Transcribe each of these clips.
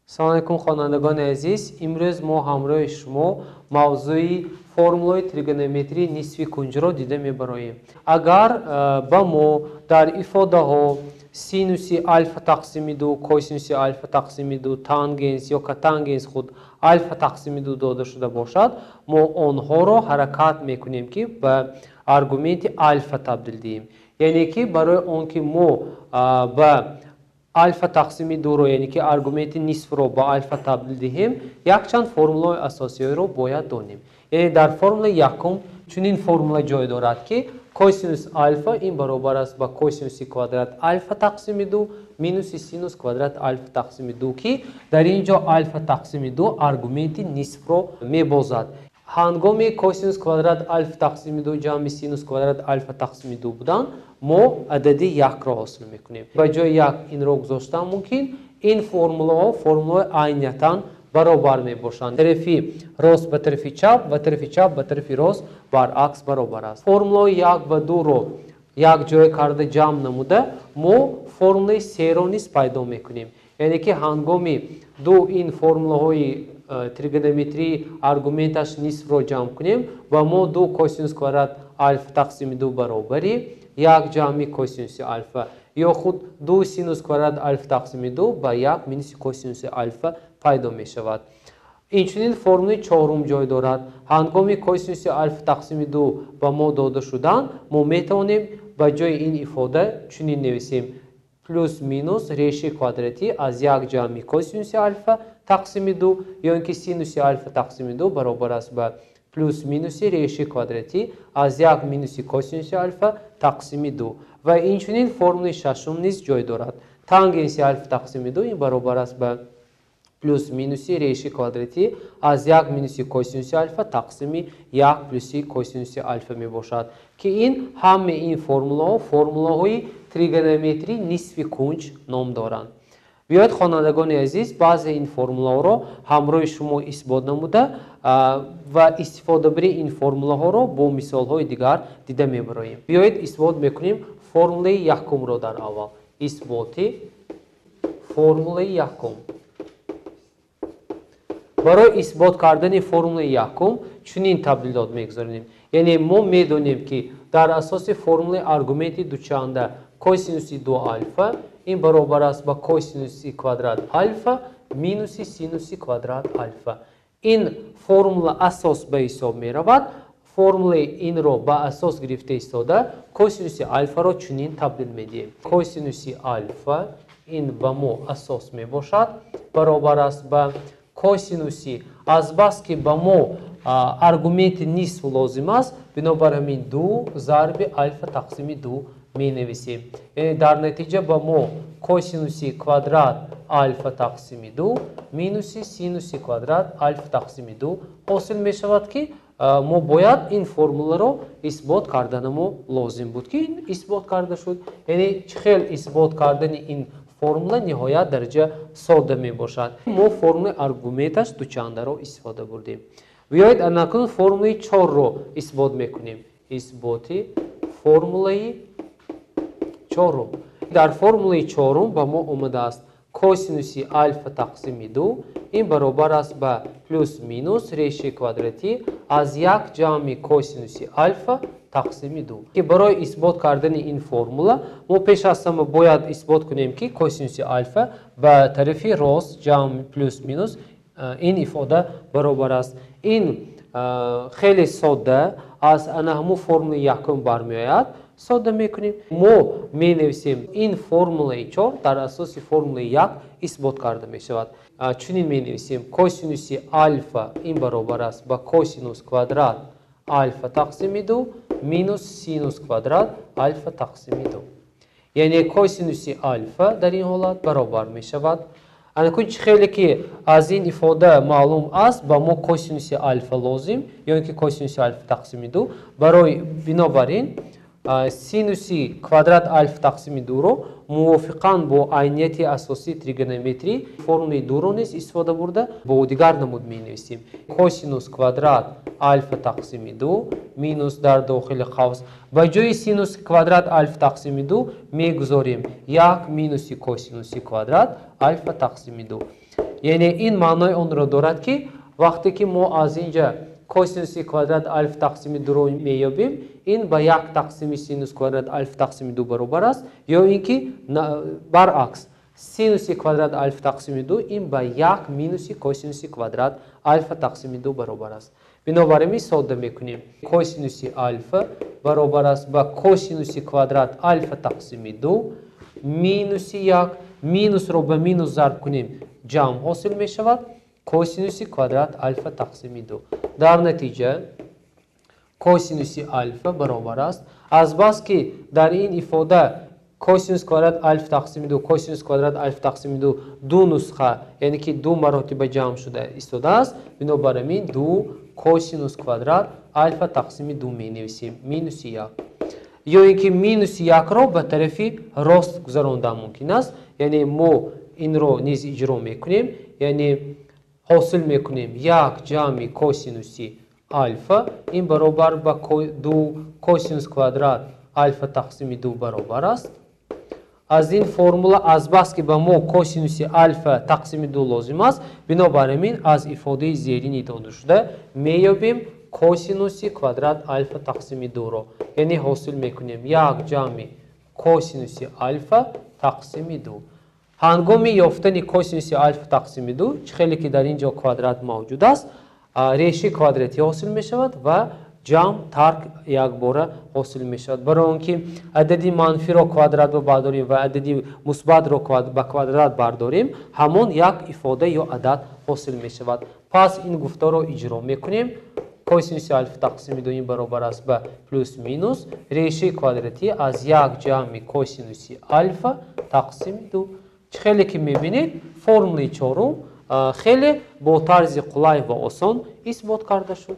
Салом алейкум, хонандагони азиз. Имрӯз мо ҳамроҳи шумо мавзӯи формулаи тригонометрии нисфи кунҷро дида мебароем. Агар ба мо дар ифодаҳо синуси альфа тақсими ду, косинуси альфа тақсими ду, тангенс ё котангенс худ альфа тақсими ду дода шуда бошад, мо онҳоро ҳаракат мекунем, ки ба аргументи альфа табдил диҳем. Яъне ки барои он ки мо ба альфа тақсими дуро, яъне ки аргументи нисфро ба альфа табдил диҳем, якчанд формулаҳои асосиро бояд донем. Яъне дар формулаи якум чунин формула ҷой дорад, ки косинус альфа ин баробар аст ба косинуси квадрат альфа тақсими ду минуси синус квадрат альфа тақсими ду, ки дар ин ҷо альфа тақсими ду аргументи нисфро мебозад. Ҳангоми косинус квадрат альфа тақсими ду ҷамъи синус квадрат альфа тақсими ду будан, мо адади якро ҳосил мекунем. Ба ҷои як инро гузоштан мумкин. Ин формулаҳо формулаҳои айнятан баробар мебошанд. Тарафи рост ба тарафи чап ва тарафи чап ба тарафи рост баръакс баробар аст. Формулаҳои як ва дуро якҷоя карда ҷамъ намуда, мо формулаи серо низ пайдо мекунем. Яъне ки ҳангоми ду ин формулаҳои тригонометрии аргументаш нисфро ҷамъ кунем, ва мо ду косинус квадрат альфа тақсими ду баробари як ҷамъи косинуси альфа ё худ ду синус квадрат альфа тақсими ду ба як минуси косинуси альфа пайдо мешавад. Инчунин формулаи чорум ҷой дорад. Ҳангоми косинуси альфа тақсими ду ба мо дода шудан, мо метавонем ба ҷои ин ифода чунин нависем: плюс минус реши квадратӣ аз як ҷамъи косинуси альфа тақсими ду, ё ин ки синуси альфа тақсими ду баробар аст ба плюс минуси реши квадратӣ аз як минуси косинуси альфа тақсими ду. Ва инчунин формулаи шашум низ ҷой дорад. Тангенси альфа тақсими ду ин баробар аст ба плюс минуси реши квадратӣ аз як минуси косинуси альфа тақсими як плюси косинуси альфа мебошад, ки ин ҳамаи ин формулаҳо формулаҳои тригонометрии нисфи кунҷ ном доранд. Биёед, хонандагони азиз, баъзе ин формулаҳоро ҳамроҳи шумо исбот намуда ва истифодабарии ин формулаҳоро бо мисолҳои дигар дида мебароем. Биёед, исбот мекунем формулаи якумро дар аввал. Исботи формулаи якум. Барои исбот кардани формулаи якум чунин табдилот мегузаронем. Яъне мо медонем, ки дар асоси формулаи аргументи дучанда косинуси ду альфа ин баробар аст ба косинуси квадрат альфа минуси синуси квадрат альфа. Ин формула асос ба ҳисоб меравад. Формулаи инро ба асос гирифта истода, косинуси альфаро чунин табдил медиҳем. Косинуси альфа ин ба мо асос мебошад, баробар аст ба косинуси, азбаски ба мо аргументи нисф лозим аст, бинобар ҳамин ду зарби альфа тақсими ду менависем. Яъне дар натиҷа ба мо косинуси квадрат альфа тақсими ду минуси синуси квадрат альфа тақсими ду ҳосил мешавад, ки мо бояд ин формуларо исбот карданамо лозим буд, ки ин исбот карда шуд. Яъне чӣ хел исбот кардани ин формула ниҳоят дараҷа сода мебошад. Мо формулаи аргументаш дучандаро истифода бурдем. Биёед, анакун формулаи чорро исбот мекунем. Исботи формулаи чорум. Дар формулаи чорум ба мо омадааст: косинуси альфа тақсими ду ин баробар аст ба плюс минус реши квадратӣ аз як ҷамъи косинуси альфа тақсими ду, ки барои исбот кардани ин формула мо пеш аз ҳама бояд исбот кунем, ки косинуси альфа ба тарафи рост ҷамъ плюс минус ин ифода баробар аст. Ин хеле содда аз ана ҳамун формулаи якум бармеояд. Содда мекунем, мо менависем: ин формулаи чор дар асоси формулаи як исбот карда мешавад. Чунин менависем: косинуси альфа ин баробар аст ба косинус квадрат альфа тақсими ду минус синус квадрат альфа тақсими ду. Яъне косинуси альфа дар ин ҳолат баробар мешавад. Анакун чӣ хеле ки аз ин ифода маълум аст, ба мо косинуси альфа лозим, ё ин ки косинуси альфа тақсими ду. Барои бинобар ин синуси квадрат альфа тақсими дуро мувофиқан бо айнияти асосии тригонометрӣ формулаи дуро низ истифода бурда, бо дигар намуд менависем: косинус квадрат альфа тақсими ду минус, дар дохили қавс ба ҷои синус квадрат альфа тақсими ду мегузорем як минуси косинуси квадрат альфа тақсими ду. Яъне ин маънои онро дорад, ки вақте ки мо аз инҷа косинуси квадрат алфа тақсими дуро меёбем, ин ба як тақсими синус квадрат алфа тақсими ду баробар аст, ё ин ки баръакс, синуси квадрат алфа тақсими ду ин ба як минуси косинуси квадрат алфа тақсими ду баробар аст. Бинобар ин содда мекунем. Косинуси алфа баробар аст ба косинуси квадрат алфа тақсими ду минуси як, минусро ба минус зарб кунем, ҷамъ ҳосил мешавад, косинуси квадрат алфа тақсими ду. Дар натиҷа косинуси алфа баробар аст, азбаски дар ин ифода косинус квадрат алфа тақсими ду, косинус квадрат алфа тақсими ду ду нусха, яъне ки ду маротиба ҷамъ шуда истодааст, бинобар ин ду косинус квадрат алфа тақсими ду менависем, минуси як. Ё ин ки минуси якро ба тарафи рост гузарондан мумкин аст, яъне мо инро низ иҷро мекунем, яъне ҳосил мекунем як ҷамъи косинуси алфа ин баробар ба ду косинус квадрат алфа тақсими ду баробар аст. Аз ин формула, азбаски ба мо косинуси алфа тақсими ду лозим аст, бинобар ин аз ифодаи зерини додашуда меёбем косинуси квадрат алфа тақсими дуро. Яъне ҳосил мекунем як ҷамъи косинуси алфа тақсими ду. Ҳангоми ёфтани косинуси алфа тақсими ду, чӣ хеле ки дар ин ҷо квадрат мавҷуд аст, реши квадратӣ ҳосил мешавад ва ҷамъ тарк якбора ҳосил мешавад. Барои он ки адади манфиро квадрат бардорем ва адади мусбатро ба квадрат бардорем, ҳамон як ифода ё адад ҳосил мешавад. Пас ин гуфторо иҷро мекунем. Косинуси алфа тақсими ду ин баробар аст ба плюс минус реши квадратӣ аз як ҷамъи косинуси алфа тақсими ду. Чӣ хеле ки мебинед, формулаи чорум хеле бо тарзи қулай ва осон исбот карда шуд.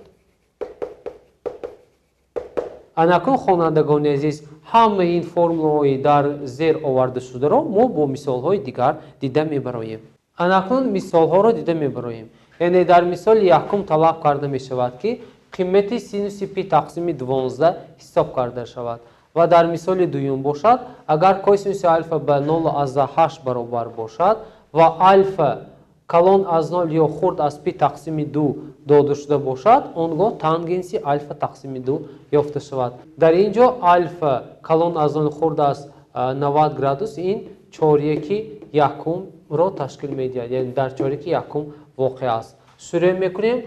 Анакун, хонандагони азиз, ҳамаи ин формулаҳои дар зер оварда шударо мо бо мисолҳои дигар дида мебароем. Анакун мисолҳоро дида мебароем. Яъне дар мисоли якум талаб карда мешавад, ки қимати синуси пи тақсими 12 ҳисоб карда шавад. Ва дар мисоли дуюм бошад, агар косинуси алфа ба 0,8 баробар бошад ва алфа калон аз 0 ё хурд аз пи тақсими ду дода шуда бошад, он гоҳ тангенси алфа тақсими ду ёфта шавад. Дар ин ҷо алфа калон аз 0 хурд аз 90 градус ин чоряки якумро ташкил медиҳад, яъне дар чоряки якум воқеъ аст. Шурӯъ мекунем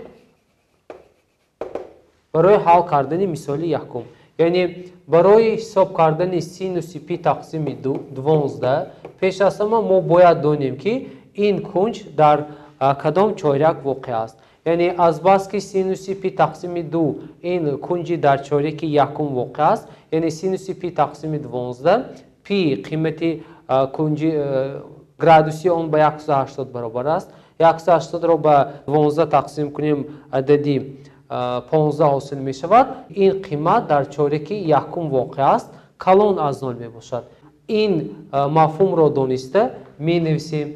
барои ҳал кардани мисоли якум. Яъне барои ҳисоб кардани синуси пи тақсими 12 пеш аз ҳама мо бояд донем, ки ин кунҷ дар кадом чоряк воқеъ аст. Яъне азбаски синуси пи тақсими ду ин кунҷи дар чоряки якум воқеъ аст, яъне синуси пи тақсими 12 пи қимати кунҷи градуси он ба 180 баробар аст. 180-ро ба 12 тақсим кунем, адади 15 ҳосил мешавад. Ин қимат дар чоряки якум воқеъ аст, калон аз 0 мебошад. Ин мафҳумро дониста менависем,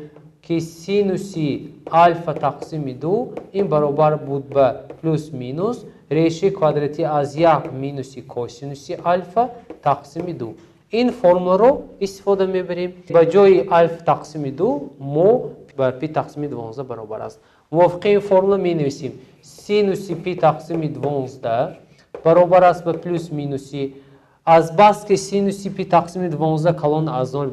ки синуси алфа тақсими ду ин баробар буд ба плюс минус реши квадратӣ аз як минуси косинуси алфа тақсими ду. Ин формуларо истифода мебарем. Ба ҷои алфа тақсими ду мо ба пи тақсими 12 баробар аст. Мувофиқи ин формула менависем синуси пи тақсими 12 баробар аст ба плюс минуси, азбаски синуси пи тақсими 12 калон аз 0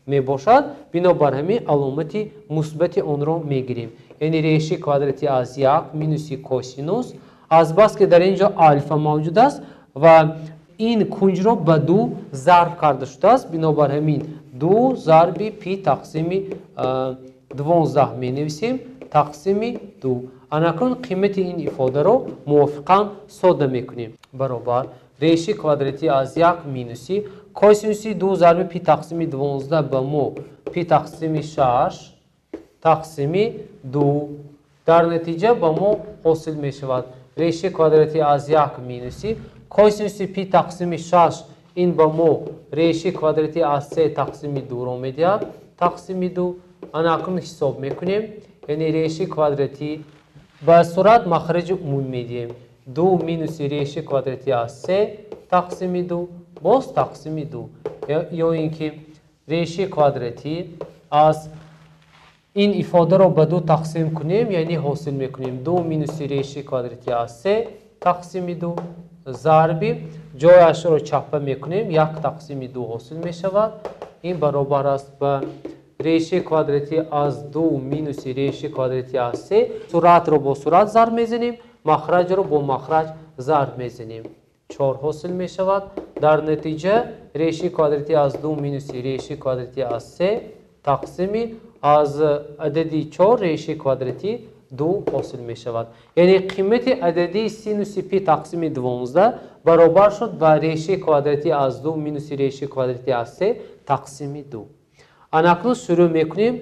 мебошад, бинобар ҳамин аломати мусбати онро мегирем. Яъне реши квадрати аз як минуси косинус, азбаски дар ин ҷо алфа мавҷуд аст ва ин кунҷро ба ду зарб карда шудааст, бинобар ҳамин ду зарби пи тақсими 12 менависем, тақсими ду. Анакун қимати ин ифодаро мувофиқан сода мекунем. Баробар реши квадрати аз як минуси косинуси ду зарби пи тақсими 12 ба мо пи тақсими 6 тақсими ду. Дар натиҷа ба мо ҳосил мешавад реши квадрати аз як минуси косинуси пи тақсими 6 ин ба мо реши квадрати аз се тақсими дуро медиҳад, тақсими ду. Анакун ҳисоб мекунем, яъне реши квадрати ба сурат махраҷи умумӣ медиҳем. Ду минуси реши квадрати аз се тақсими ду боз тақсими ду, ё ин ки реши квадрати аз Ин ифодаро ба 2 тақсим кунем, яъне ҳосил мекунем 2 минуси решаи квадрати аз 3 тақсими 2 зарби ҷояшро чаппа мекунем, 1 тақсими 2 ҳосил мешавад. Ин баробар аст ба решаи квадрати аз 2 минуси решаи квадрати аз 3. Суратро бо сурат зарб мезанем, махраҷро бо махраҷ зарб мезанем. 4 ҳосил мешавад. Дар натиҷа решаи квадрати аз 2 минуси решаи квадрати аз 3 тақсими аз адади 4 решаи квадрати 2 ҳосил мешавад. Яъне қимати ададии синуси пи тақсими 12 баробар шуд ба решаи квадрати аз 2 минуси решаи квадрати аз 3 тақсими 2. Анакнун шурӯъ мекунем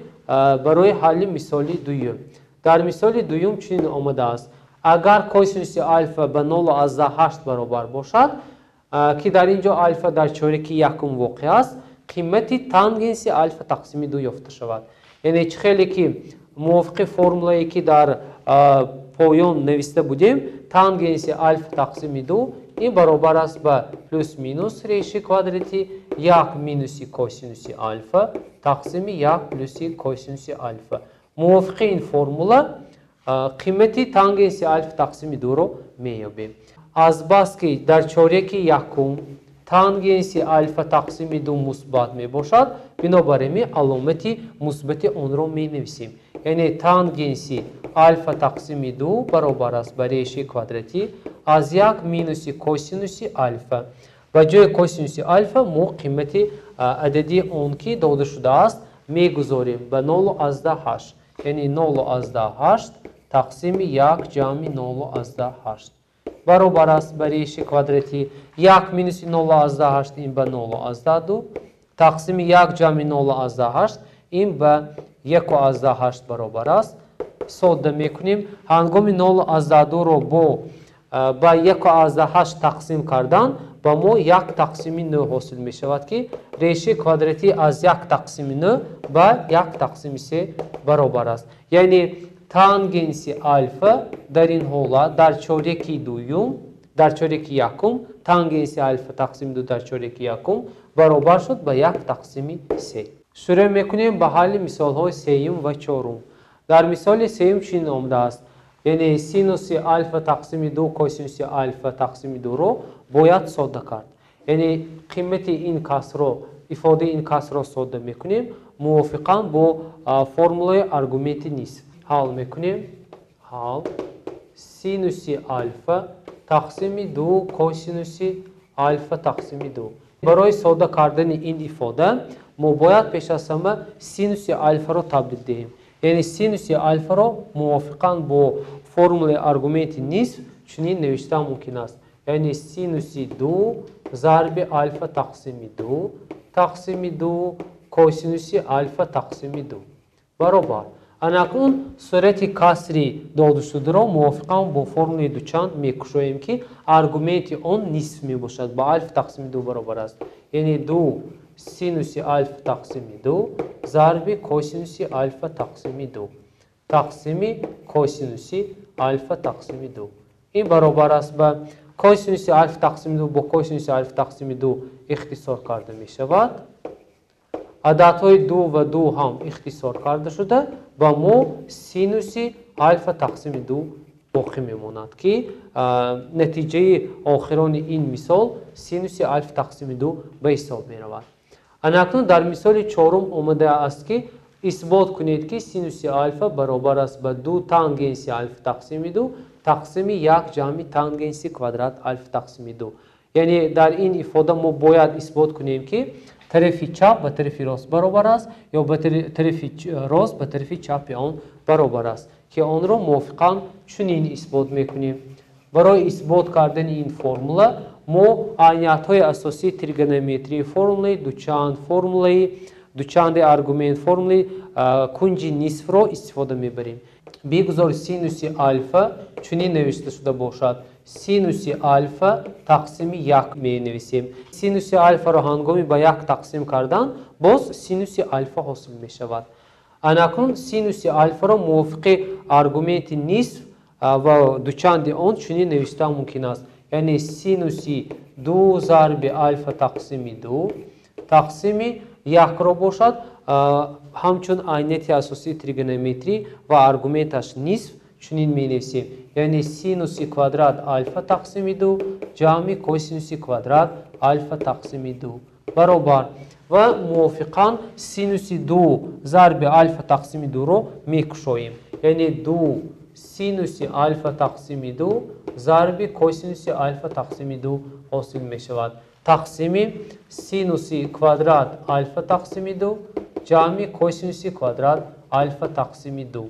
барои ҳалли мисоли дуюм. Дар мисоли дуюм чунин омадааст: агар косинуси алфа ба 0,8 баробар бошад, ки дар ин ҷо алфа дар чоряки якум воқеъ аст, қимати тангенси алфа тақсими 2 ёфта шавад. Яъне чӣ хеле ки мувофиқи формулае ки дар поён нависта будем, тангенси алфа тақсими 2 ин баробар аст ба плюс минус решаи квадрати 1 минуси косинуси алфа тақсими 1 плюси косинуси алфа. Мувофиқи ин формула қимати тангенси алфа тақсими 2-ро меёбем. Азбаски дар чоряки якум тангенси алфа тақсими 2 мусбат мебошад, бинобар ин аломати мусбати онро менависем. Яъне тангенси алфа тақсими 2 баробар аст ба решаи квадратӣ аз 1 минуси косинуси алфа. Ба ҷои косинуси алфа мо қимати ададии он ки дода шудааст мегузорем ба 0,8, яъне 0,8 тақсими 1 ҷамъи 0,8 баробар аст ба решаи квадратӣ 1 минуси 0,8 ин ба 0,2 тақсими 1 ҷамъи 0,8 ин ба 1,8 баробар аст. Содда мекунем. Ҳангоми 0,2-ро ба 1,8 тақсим кардан ба мо 1 тақсими 9 ҳосил мешавад, ки решаи квадратӣ аз 1 тақсими 9 ба 1 тақсими 3 баробар аст. Яъне тангенси алфа дар ин ҳолат дар чоряки дуюм, дар чоряки якум тангенси алфа тақсими 2 дар чоряки якум баробар шуд ба 1 тақсими 3. Шурӯъ мекунем ба ҳалли мисолҳои сеюм ва чорум. Дар мисоли сеюм чунин омадааст: яъне синуси алфа тақсими 2 косинуси алфа тақсими 2-ро бояд содда кард. Яъне қимати ин касрро, ифодаи ин касрро содда мекунем мувофиқан бо формулаи аргументи нисф. Ҳал мекунем. Ҳал синуси алфа тақсими 2 косинуси алфа тақсими 2. Барои содда кардани ин ифода мо бояд пеш аз ҳама синуси алфаро табдил диҳем. Яъне синуси алфаро мувофиқан бо формулаи аргументи нисф чунин навишта мумкин аст. Яъне синуси 2 зарби алфа тақсими 2 тақсими 2 косинуси алфа тақсими 2 баробар. Анакнун сурати касри додашударо мувофиқан бо формулаи дучанд мекушоем, ки аргументи он нисф мебошад, ба алфа тақсими 2 баробар аст. Яъне 2 синуси алфа тақсими 2 зарби косинуси алфа тақсими 2 тақсими косинуси алфа тақсими 2. Ин баробар аст ба косинуси алфа тақсими 2 бо косинуси алфа тақсими 2 ихтисор карда мешавад. Ададҳои 2 ва 2 ҳам ихтисор карда шуда ба мо синуси алфа тақсими 2 боқӣ мемонад, ки натиҷаи охирони ин мисол синуси алфа тақсими 2 ба ҳисоб меравад. Анакнун дар мисоли чорум омадааст, ки исбот кунед, ки синуси алфа баробар аст ба 2 тангенси алфа тақсими 2 тақсими 1 ҷамъи тангенси квадрат алфа тақсими 2. Яъне дар ин ифода мо бояд исбот кунем, ки тарафи чап ба тарафи рост баробар аст ё ба тарафи рост ба тарафи чапи он баробар аст, ки онро мувофиқан чунин исбот мекунем. Барои исбот кардани ин формула мо айниятҳои асосии тригонометрии, формулаи дучанд, формулаи дучанди аргумент, формулаи кунҷи нисфро истифода мебарем. Бигузор синуси алфа чунин навишта шуда бошад. Синуси алфа тақсими 1 менависем. Синуси алфаро ҳангоми ба 1 тақсим кардан боз синуси алфа ҳосил мешавад. Анакнун синуси алфаро мувофиқи аргументи нисф ва дучанди он чунин навишта мумкин аст. Яъне синуси 2 зарби алфа тақсими 2 тақсими 1-ро бошад. ҳамчун айнияти асосии тригонометрӣ ва аргументаш нисф чунин менависем, яъне синуси квадрат алфа тақсими ду ҷамъи косинуси квадрат алфа тақсими ду баробар ва мувофиқан синуси ду зарби алфа тақсими дуро мекушоем, яъне ду синуси алфа тақсими ду зарби косинуси алфа тақсими ду ҳосил мешавад, тақсими синуси квадрат алфа тақсими ду ҷамъи косинуси квадрат алфа тақсими ду.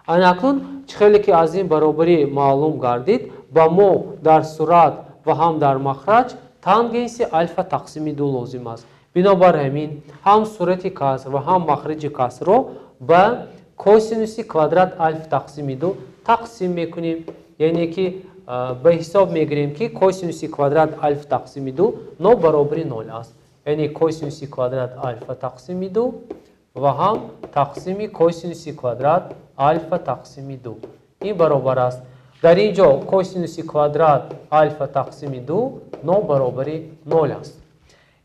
Анакнун чӣ хеле ки аз ин баробарӣ маълум гардид, ба мо дар сурат ва ҳам дар махраҷ тангенси алфа тақсими ду лозим аст. Бинобар ҳамин ҳам сурати каср ва ҳам махраҷи касрро ба косинуси квадрат алфа тақсими ду тақсим мекунем, яъне ки ба ҳисоб мегирем, ки косинуси квадрат алфа тақсими ду нобаробари нол аст, яъне косинуси квадрат алфа тақсими ду ва ҳам тақсими косинуси квадрат алфа тақсими ду ин баробар аст. Дар ин ҷо косинуси квадрат алфа тақсими ду нобаробари нол аст.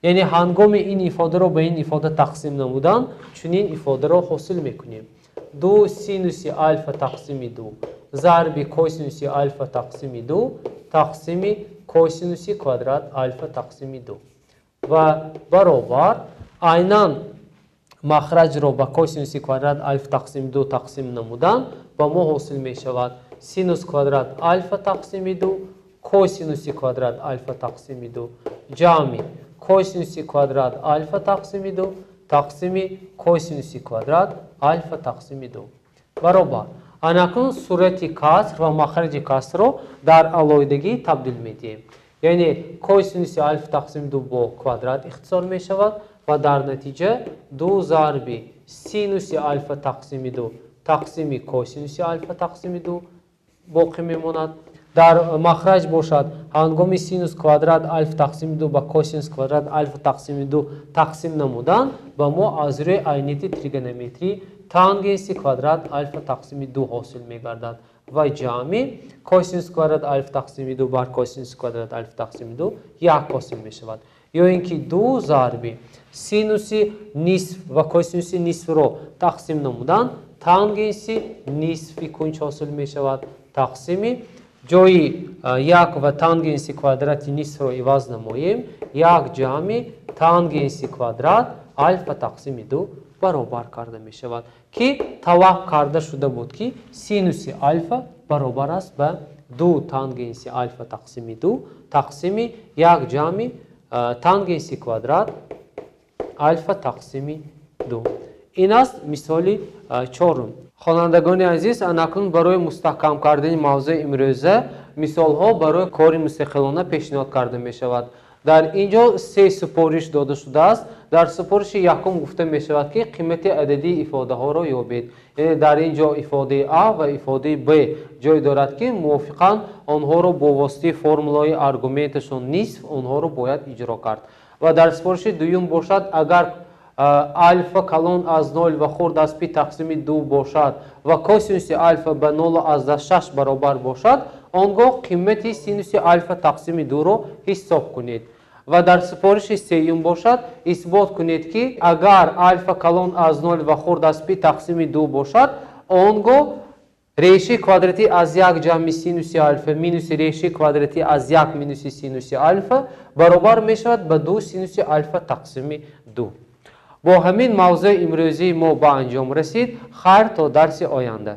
Яъне ҳангоми ин ифодаро ба ин ифода тақсим намудан чунин ифодаро ҳосил мекунем: ду синуси алфа тақсими ду зарби косинуси алфа тақсими ду тақсими косинуси квадрат алфа тақсими ду ва баробар айнан махраҷро ба косинуси квадрат алфа тақсими ду тақсим намудан ба мо ҳосил мешавад синус квадрат алфа тақсими ду косинуси квадрат алфа тақсими ду ҷамъи косинуси квадрат алфа тақсими ду тақсими косинуси квадрат алфа тақсими ду баробар. Анакнун сурати каср ва махраҷи касрро дар алоҳидагӣ табдил медиҳем, яъне косинуси алфа тақсими ду бо квадрат ихтисор мешавад ва дар натиҷа ду зарби синуси алфа тақсими ду тақсими косинуси алфа тақсими ду боқӣ мемонад. Дар махраҷ бошад ҳангоми синус квадрат алфа тақсими ду ба косинус квадрат алфа тақсими ду тақсим намудан ба мо аз рӯи айнияти тригонометрӣ тангенси квадрат алфа тақсими ду ҳосил мегардад ва ҷамъи косинус квадрат алфа тақсими ду бар косинус квадрат алфа тақсими ду як ҳосил мешавад, ё ин ки ду зарби синуси нисф ва косинуси нисфро тақсим намудан тангенси нисфи кунҷ ҳосил мешавад тақсими ҷои як ва тангенси квадрати нисфро иваз намоем як ҷамъи тангенси квадрат алфа тақсими ду баробар карда мешавад, ки талаб карда шуда буд, ки синуси алфа баробар аст ба ду тангенси алфа тақсими ду тақсими як ҷамъи тангенси квадрат алфа тақсими ду. Ин аст мисоли чорум. Хонандагони азиз, анакнун барои мустаҳкам кардани мавзӯи имрӯза мисолҳо барои кори мустақилона пешниҳод карда мешавад. Дар ин ҷо се супориш дода шудааст. Дар супориши якум гуфта мешавад, ки қимати ададии ифодаҳоро ёбед. Яъне дар ин ҷо ифодаи А ва ифодаи Б ҷой дорад, ки мувофиқан онҳоро бо воситаи формулаи аргументашон нисф онҳоро бояд иҷро кард. Ва дар супориши дуюм бошад, агар алфа калон аз нол ва хурд аз пи тақсими ду бошад ва косинуси алфа ба 0,6 баробар бошад, он гоҳ қимати синуси алфа тақсими дуро ҳисоб кунед. Ва дар супориши сеюм бошад, исбот кунед, ки агар алфа калон аз нол ва хурд аз пи тақсими ду бошад, он гоҳ решаи квадратӣ аз як ҷамъи синуси алфа минуси решаи квадратӣ аз як минуси синуси алфа баробар мешавад ба ду синуси алфа тақсими ду. Бо ҳамин мавзӯи имрӯзии мо ба анҷом расид. Хайр то дарси оянда.